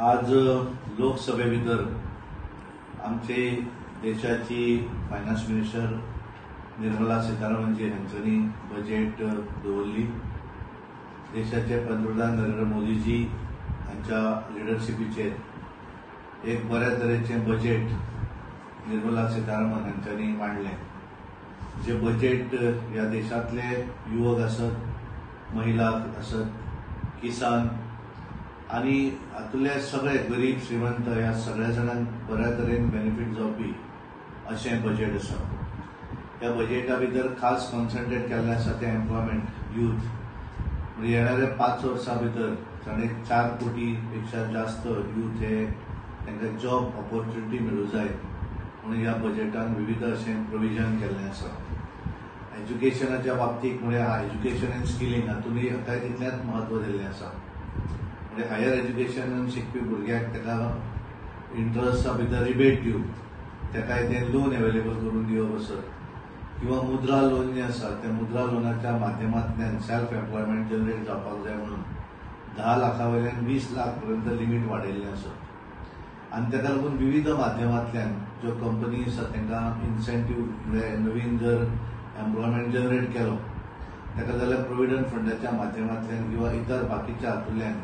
आज लोकसभे भितर आमचे देशाची फायनान्स मिनिस्टर निर्मला सीतारामनजी हांच्यांनी बजेट दवरली. देशाचे पंतप्रधान नरेंद्र मोदीजी हांच्या लिडरशिपीचेर एक बऱ्या तरेचें बजेट निर्मला सीतारामन हांच्यांनी मांडलें. जे बजेट ह्या देशांतले युवक आसत, महिला आसत, किसान आनी हातूंतले सगळे गरीब श्रीमंत ह्या सगळ्या जाणांक बऱ्या तरेन बेनिफीट जावपी अशें बजेट आसा. ह्या बजेटा भितर खास कॉन्सन्ट्रेट केल्लें आसा तें एम्प्लॉयमेंट, यूथ. म्हणजे येणाऱ्या 5 वर्सां भितर 4.5 कोटी पेक्षा जास्त यूथ हे तांकां जॉब ऑपॉर्च्युनिटी मेळूं जाय म्हणून ह्या बजेटान विविध अशें प्रोविजन केल्लें आसा. एज्युकेशनाच्या बाबतीत म्हळ्यार एज्युकेशन एंड स्किलिंग हातूंतय हाकाय तितलेंच म्हत्व दिल्लें आसा. म्हणजे हायर एज्युकेशन शिकपी भुरग्याक ताका इंट्रस्टा भितर रिबेट दिवन ताकाय तें लोन एवेलेबल करून दिवप आसत किंवा मुद्रा लोन जें आसा त्या मुद्रा लोनाच्या माध्यमांतल्यान सेल्फ एम्प्लॉयमेंट जनरेट जावपाक जाय म्हणून 10 लाखा वयल्यान 20 लाख पर्यंत लिमीट वाडयल्लें आसा. आनी ताका लागून विविध माध्यमांतल्यान ज्यो कंपनी आसा तांकां इन्सेंटीव म्हळ्यार नवीन जर एम्प्लॉयमेंट जनरेट केलो ताका जाल्यार प्रोविडंट फंडाच्या माध्यमांतल्यान किंवा इतर बाकीच्या हातूंतल्यान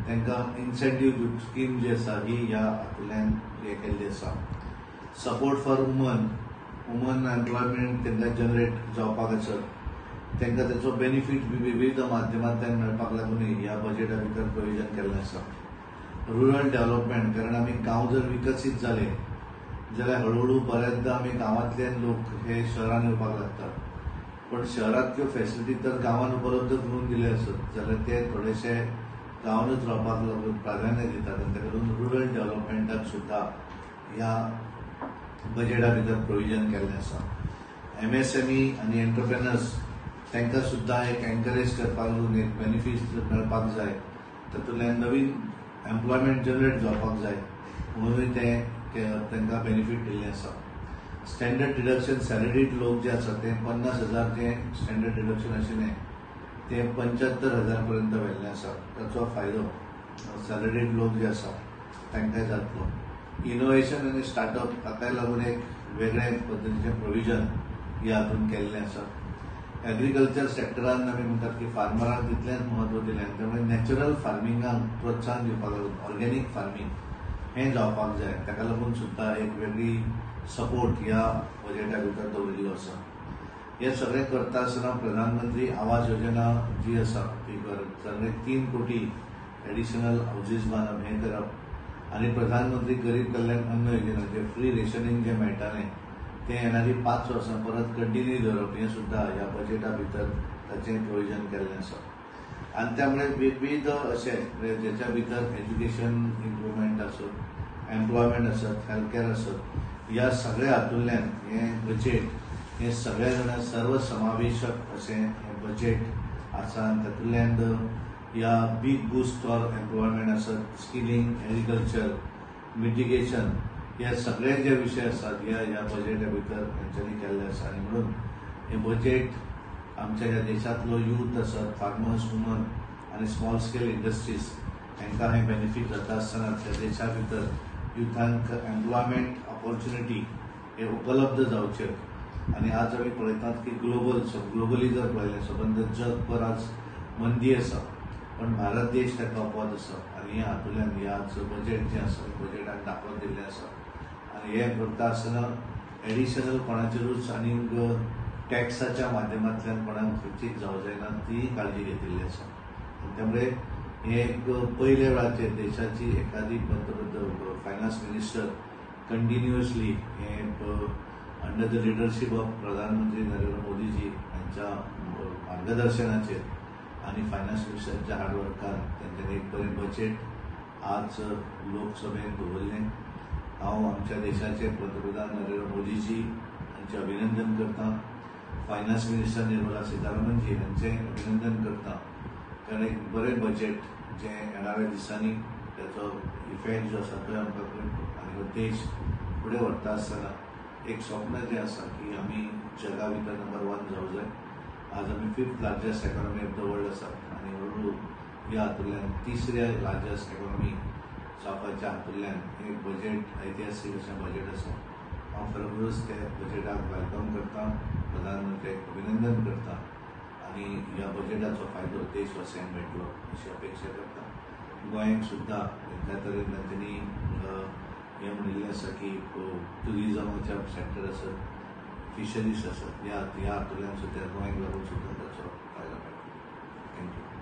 तांकां इन्सेंटीव स्कीम जी आसा ही ह्या हातूंतल्यान हें केल्ली आसा. Support for woman, woman employment तांकां जनरेट जावपाक आसत तांकां ताचो बेनिफीट विविध माध्यमांतल्यान मेळपाक लागूनय ह्या बजेटा भितर प्रोविजन केल्लें आसा. रुरल डेव्हलपमेंट, कारण आमी गांव जर विकसीत जाले जाल्यार हळुहळू बऱ्याचदा आमी गांवांतल्यान लोक हे शहरान येवपाक लागतात, पण शहरांतल्यो फेसिलिटी तर गांवांत उपलब्ध करून दिले आसत जाल्यार ते थोडेशे गांवानूच रावपाक लागून प्राधान्य दितात आनी ताका लागून रुरल डेव्हलपमेंटाक सुद्दां ह्या बजेटा भितर प्रोविजन केल्लें आसा. एमएसएमई आनी एंटरप्रेनर्स तांकां सुद्दां एक एनकरेज करपाक लागून एक बेनिफीट मेळपाक जाय, तातूंतल्यान नवीन एम्प्लॉयमेंट जनरेट जावपाक जाय म्हणूनय तें तांकां बेनिफीट दिल्लें आसा. स्टँडर्ड डिडक्शन सॅलरीड लोक जे आसा ते 50,000 जे स्टँडर्ड डिडक्शन आशिल्लें तें 75,000 पर्यंत व्हेल्लें आसा. ताचो फायदो सॅलरीड लोक जे आसा तांकां जातलो. इनोवेशन आनी स्टार्टअप हाकाय लागून एक वेगळे पद्दतीचें प्रोविजन ह्या हातूंत केल्लें आसा. एग्रीकल्चर सेक्टरान आमी म्हणटात की फार्मरांक तितलेंच म्हत्व दिलें आनी त्यामुळे नॅचरल फार्मिंगाक प्रोत्साहन दिवपाक लागून ऑर्गेनीक फार्मींग हें जावपाक जाय, ताका लागून सुद्दां एक वेगळी सपोर्ट ह्या बजेटा भितर दवरिल्लो आसा. हें सगळें करता आसतना प्रधानमंत्री आवास योजना जी आसा ती सगळे 3 कोटी एडिशनल हावजीस बांदप हें करप आनी प्रधानमंत्री गरीब कल्याण अन्न योजना जे फ्री रेशनिंग जें मेळटालें तें येणारी 5 वर्सां परत कंटिन्यू दवरप हें सुद्दां ह्या बजेटा भितर ताचें प्रोविजन केल्लें आसा. आनी त्यामुळे विविध अशें ज्याच्या भितर एज्युकेशन इम्प्रुवमेंट आसत, एम्प्लॉयमेंट आसत, हेल्थ आसत, ह्या सगळ्या हातूंतल्यान हें बजेट हें सगळ्या जाणां सर्वसमावेशक अशें हें बजेट आसा. आनी तातूंतल्यान ह्या बीग बूस्ट फॉर एम्प्लॉयमेंट आसत, स्किलिंग, एग्रीकल्चर, मिटिगेशन ह्या सगळे जे विशय आसात ह्या ह्या बजेटा भितर हेंच्यांनी केल्ले आसा. आनी म्हणून हें बजेट आमच्या ह्या देशांतलो यूथ आसत, फार्मर्स, वुमन आनी स्मॉल स्केल इंडस्ट्रीज हांकां हें बेनिफीट जाता आसतना त्या देशा भितर युथांक एम्प्लॉयमेंट ऑपॉर्च्युनिटी हे उपलब्ध जावचे. आनी आज आमी पळयतात की ग्लोबली जर पळयलें सबंद जगभर आज मंदी आसा, पण भारत देश ताका अपवाद आसा. आनी ह्या हातूंतल्यान ह्या आज बजेट जें आसा बजेटान दाखोवन दिल्लें आसा. आनी हें करता आसतना एडिशनल कोणाचेरूच आनीक टॅक्साच्या माध्यमांतल्यान कोणाक खर्चीक जावं जायना ती काळजी घेतिल्ली आसा. त्यामुळे हें एक पयल्या वेळाचेर देशाची एखादी पंतप्रधान फायनान्स मिनिस्टर कंटिन्युअसली हें अंडर the leadership of प्रधानमंत्री नरेंद्र मोदीजी हांच्या मार्गदर्शनाचेर आनी फायनान्स मिनिस्टरांच्या हार्डवर्कान तांच्यांनी एक बरें बजेट आज लोकसभेन दवरलें. हांव आमच्या देशाचे पंतप्रधान नरेंद्र मोदीजी हांचें अभिनंदन करतां, फायनान्स मिनिस्टर निर्मला सीतारामनजी हांचें अभिनंदन करतां, कारण एक बरें बजेट जें येणाऱ्या दिसांनी ताचो इफेक्ट जो आसा तो आमकां आनी हो देश फुडें व्हरता आसतना एक स्वप्न जें आसा की आमी जगा भितर नंबर 1 जावं जाय. आज आमी 5th largest economy of the world आसा आनी हळूहळू ह्या हातूंतल्यान 3ऱ्या लार्जस्ट इकॉनॉमी जावपाच्या हातूंतल्यान एक बजेट ऐतिहासीक अशें बजेट आसा. हांव खरोखरच त्या बजेटाक welcome करता, प्रधानमंत्र्याक अभिनंदन करता आनी ह्या बजेटाचो फायदो देशवासियांक मेळटलो अशी अपेक्षा करता. गोंयांक सुद्दां त्या तरेन तांच्यांनी हें म्हणिल्लें आसा की ट्युरिजमाच्या सेक्टर आसत, फिशरीज आसत, ह्या हातूंतल्यान सुद्दां गोंयांक लागून सुद्दां ताचो फायदो मेळटलो. Thank you.